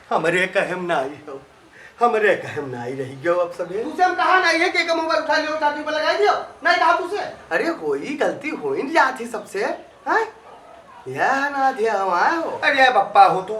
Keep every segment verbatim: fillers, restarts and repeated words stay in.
हमरे कहे म नाई हो, हमरे कहे म नाई रहि गयो अब सबे। तुसे हम कहा नाई है कि एक मोबाइल उठा लियो, चार्जिंग पर लगाई दियो, नाई कहा तुसे। अरे होई, गलती होई न जात ही सबसे, हैं? यह ना ध्यावा हो। अरे बप्पा हो, तू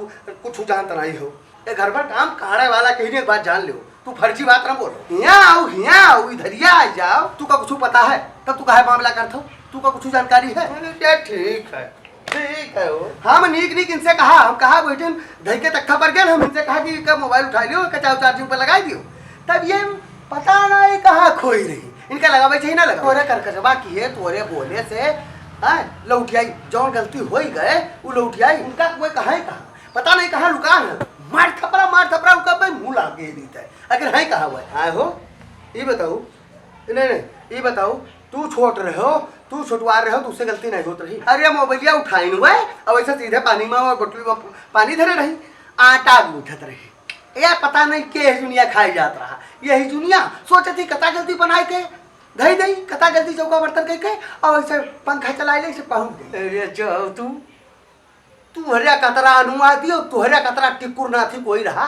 कुछ जानत नाई हो। ये घर पर काम काढ़े वाला कहीं एक बात जान लियो, तू फर्जी बात ना बोलो। हियाँ आओ, हियाँ आओ, इधरिया आ जाओ। तू का कुछ पता है, तब तू काहे मामला करत हो? तू का कुछ जानकारी है? अरे ठीक है, ठीक है हो। हम नीक नीक इनसे कहा, हम कहा बैठन धई के तख्ता पर गए, हम इनसे कहा कि का मोबाइल उठा लियो, का चाहे चार्जिंग पर लगाई दियो। तब ये पता ना ये कहाँ खोई रही, इनका लगावे चाहिए ना लगावे। तोरे करकसबा किहे, तोरे बोले से, हाँ, लौटियाई, जौन गलती होई गए, वो लौटियाई। उनका कोई कहाँ ही कहाँ, पता नहीं कहाँ लुकान है। मार थपरा, मार थपरा, उनका भाई मुँह लाग गए दीता है। अगर है कहाँ हुआ है? आए हो, ये बताओ, नहीं, नहीं, ये बताओ, तू छोट रहो, तू छोटवार रहो, तुझसे गलती नहीं होत रही। अरे मोबाइलिया उठाइन हुए, अब ऐसे सीधे पानी में और बोतल में पानी धरे रही, आटा गूंथत रही। ए, पता नहीं के ही दुनिया खाई जात रहा। यही दुनिया सोचत ही कता गलती बनाए के, धई दई, कता गलती चौका बर्तन कह के, और ऐसे पंखा चलाए ले, ऐसे पहुंच गई। अरे जाओ तू, तुहरे कतरा अनुवादी और तुहरे कतरा टिकुर नाथी कोई रहा,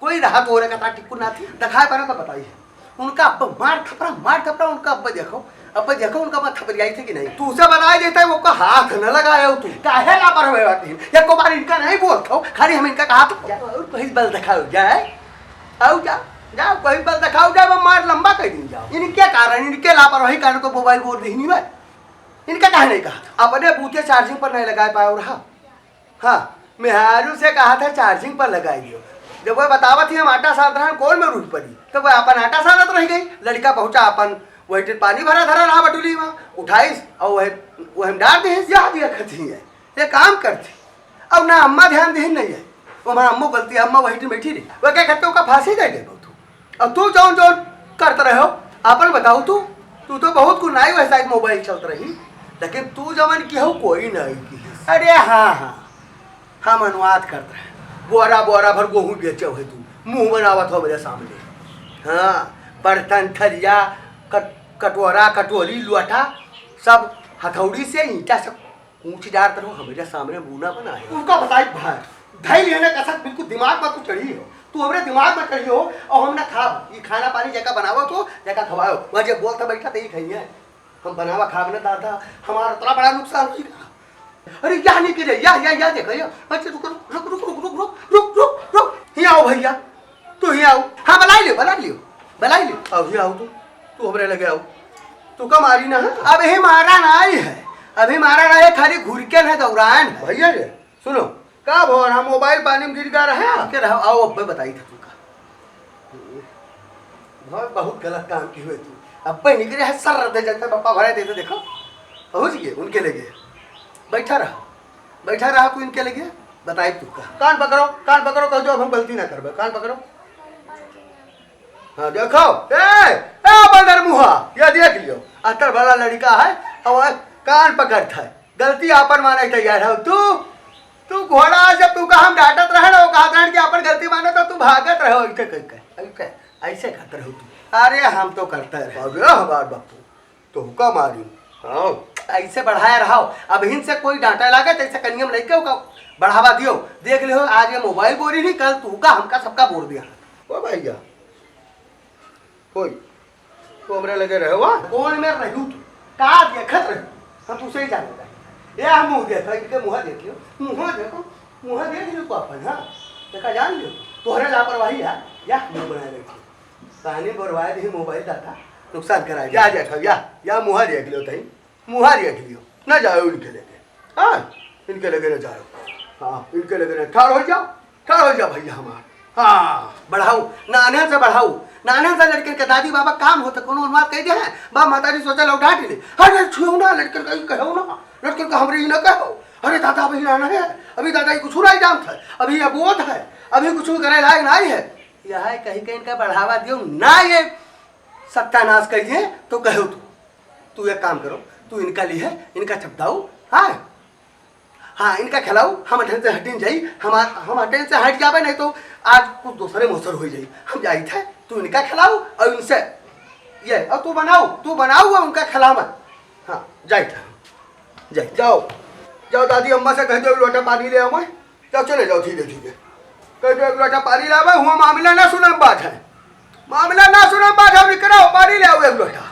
कोई रहा तुहरे कतरा टिकुर नाथी? दिखाए पड़े तो बताई है। उनका अब मार थपरा, मार थपरा, उनका अब देखो, अब देखो उनका मैं थपरियाई थे कि नहीं। तू से बनाए देता है, वो का हाथ न लगाए हो तू। काहे लापरवाही बात नहीं? या को बार इनका नहीं बोलता हो, खाली हम इनका कहा तो जाओ और कहीं बल दिखाओ जाए। आओ जा, जाओ कहीं बल दिखाओ जाए, वो मार लंबा कर दी जाओ। इनके कारण, इनके लापरवाही कारण तो मोबाइल बोल रही नहीं भाई। इनका काहे नहीं कहा? अपने बूते चार्जिंग पर नहीं लगाए पाए रहा। हाँ, मेहारू से कहा था चार्जिंग पर लगाई दियो। जब वह बतावत ही हम आटा सानत रहन, कौन में रूठ पड़ी, तो वह अपन आटा सानत रह गई। लड़का पहुंचा अपन वही टिन पानी भरा धरा रहा बटुली में, उठाइस और वह, वह हम डाल दे। याद रखत ही है, ये काम करती। अब ना अम्मा ध्यान दे नहीं है, वो हमारा अम्मो गलती, अम्मा वही टिन बैठी रही, वह क्या करते, ओका फांसी दे दे बहुत। अब तू जौन जौन करत रहे हो, आपन बताओ तू। तू तो बहुत कुनाई वैसा एक मोबाइल चलत रही, लेकिन तू जवन की हो कोई नहीं की। अरे हाँ, हाँ, हम अनुवाद करत रहे। बोरा बोरा भर गोहूँ बेचे हुए तू, मुँह बनावत हो मेरे सामने। हाँ, बर्तन थरिया, कट-, कटोरा कटोरी लोटा, सब हथौड़ी से ईंटा से कूच डारत रहो, हमेशा सामने मुंह ना बनाए। उनका बताई भाई, धई लिहने कसक बिल्कुल दिमाग में तू चढ़ी हो, तू हमरे दिमाग में चढ़ी हो। और हम ना खाब, ई खाना पानी जेका बनावो तो जेका खवाओ, वह जे बोलता बैठा ते ही खाइए। हम बनावा खाब ना दादा, हमारा इतना बड़ा नुकसान होई। अरे या नहीं करे, या, या, या देखो, या। अच्छा, रुक, रुक, रुक, रुक, रुक, रुक, रुक, रुक, रुक, रुक। यहाँ आओ भैया, तू यहाँ आओ। हाँ, बुलाई लियो, बुलाई लियो, बुलाई लियो। आओ, यहाँ आओ तू, तू हमरे लगे आओ। तू का मारी ना है? अबही मारा नाई है, अबही मारा नाई है, खाली घुरके ना दौड़ान है। भैया रे, सुनो, का भो रहा, मोबाइल पानी में गिर गा रहा? के रहा, आओ, अब्बे बताई था तू का। बहुत, बहुत गलत काम की हुए तू। अब्बे निकले है, सर दे जाता, पप्पा भरे देते, देखो, पहुँच गए, उनके लगे। बैठा रहा, बैठा रहा तू इनके लगे, बताई तू का। कान पकड़ो, कान पकड़ो, कह दो, अब हम गलती ना करबे, कान पकड़ो। हाँ, देखो, ए, ए, बंदर मुहा, ये देख लियो, अतर भला लड़का है, और कान पकड़ता है, गलती आपन माने तैयार है तू। तू घोड़ा, जब तू का हम डांटत रहे ना, वो कहत रहन कि आपन गलती माने, तो तू भागत रहो, ऐसे कह के, ऐसे, ऐसे कहत रहो तू। अरे, हम तो करते रहे। अरे, हमार बापू, तो हुक्का मारी। हाँ। ऐसे बढ़ाया रहो, अब हिन से कोई डांटा लागे, तो ऐसे कनियम लेके ओका बढ़ावा दियो। देख लियो, आज ये मोबाइल बोरी नहीं, कल तू का हमका सबका बोर दिया। ओ भैया, कोई, तू हमरे लगे रहे हुआ? कौन में रहू तू? का देखत रहू? हम तुसे ही जानत है। ये हम मुँह देख, इनके मुँह देखियो, मुँह देखो, मुँह देख लियो तू अपन, हाँ? देखा जान लियो, तोहरे लापरवाही है, या मुँह बनाए बैठे। कहानी बोरवाए दी मोबाइल दादा, नुकसान कराए। या देखो, या, या मुँह देख लियो तई। मुँह देख लियो, ना जाओ इनके लगे। हाँ, इनके लगे ना जाओ। हाँ, इनके लगे ना, ठाड़ हो जाओ, ठाड़ हो जाओ भैया हमार। हाँ, बढ़ाओ, नान्हन से बढ़ाओ, नान्हन से लड़कन के दादी बाबा काम होता, कोनो अनुवाद कह दे हैं, बाप महतारी सोचा लो डांट ले। अरे छुओ ना, लड़कन का ही कहो ना, लड़कन का हमरे ही ना कहो। अरे दादा अभी नाना है, अभी दादा ही कुछ नहीं जानता है, अभी अबोध है, अभी कुछ करे लायक नहीं है। यह कहीं कहीं इनका बढ़ावा दियो ना, ये सत्यानाश करिए तो कहो तू। तू एक काम करो, तू इनका लिए, इनका चपदाऊ, हाँ, हाँ, इनका खिलाऊ, हम अठन से हटिन जाई, हम, हम अठन से हट जाबे, नहीं तो आज कुछ दूसरे मौसर हो जाई। हम जाई थे, तू इनका खिलाऊ और इनसे, ये, और तू बनाऊ, तू बनाऊ और उनका खिलावा। हाँ, जाई थे, जाई, जाओ, जाओ दादी अम्मा से कह दो, लोटा पानी ले आओ, मैं, जाओ, चले जाओ, धीरे, धीरे। कह दो एक लोटा पानी लावे, हुआ मामला ना सुनम बात है। मामला ना सुनम बात है, निकरो, पानी ले आओ एक लोटा।